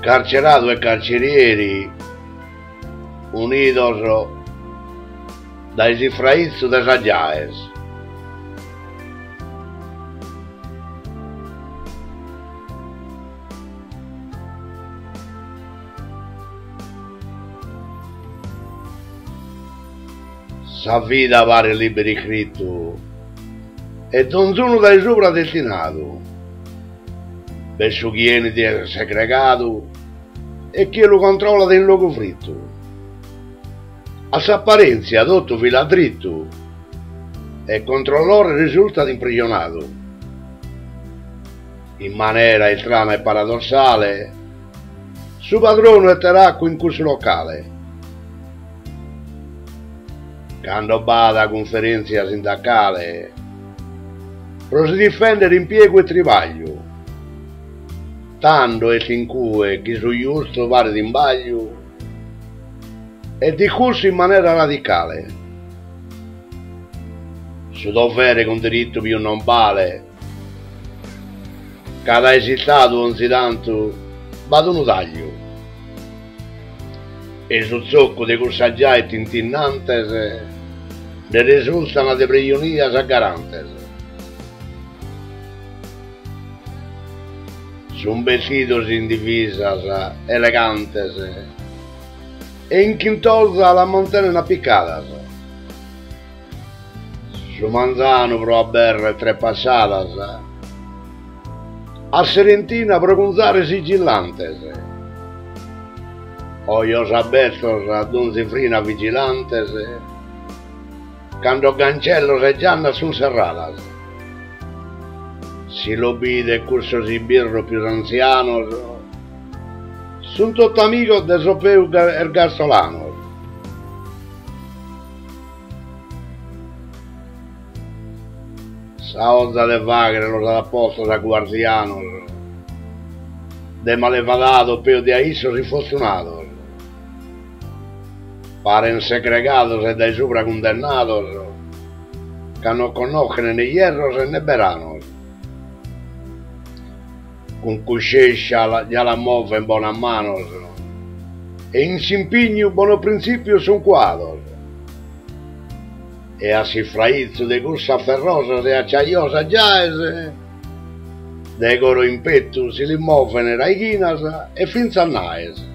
Carceradu e carcerieri unidos dae s'ifraitzu de sas giaes. Sa vida paret liberu iscritu e donzunu dae subra destinadu. B'est su chi 'enit segregadu e chie lu controllat in logu fritu. A s'aparentzia totu filat dritu e controllore risultat imprijonadu. In manera istrana e paradossale su padronu est teracu in cussu locale. Cando b'at cunferèntzia sindacale pro si difèndere impiegu e tribagliu, tando est in cue chi su giustu paret imbagliu e discussu in manera radicale. Su dovere cun diritu pius non balet, ca dae s'Istadu onzi tantu b'at unu tagliu. E su zoccu de cussas giaes tintinnantes nde resultan de prejonias garantes. Sun bestidos in divisas elegantes e in chintolza las mantenen apicadas. Su manzanu pro aberrer trepassadas, a serentina pro cunzare sigillantes, ojos abertos a donzi frina vigilantes, cando gancellos e giannas sun serradas. Si los bides cussos ibbirros pius antzianos, sun totu amigos de sos peus ergastolanos. Sa 'oza de fagher los at postos a guardianos de malevadados peus de a issos isfortunados. Paren segregados e dae subra cundennados ca non connoschen ne ierros e ne beranos. Cun cuscescia ja la moven bonas manos e in s'impignu bonos printzìpios sun cuados. E a s'ifraitzu de cussas ferrosas e acciaiosas giaes, de coro in pettu si lis moven raighinas e fintzas naes.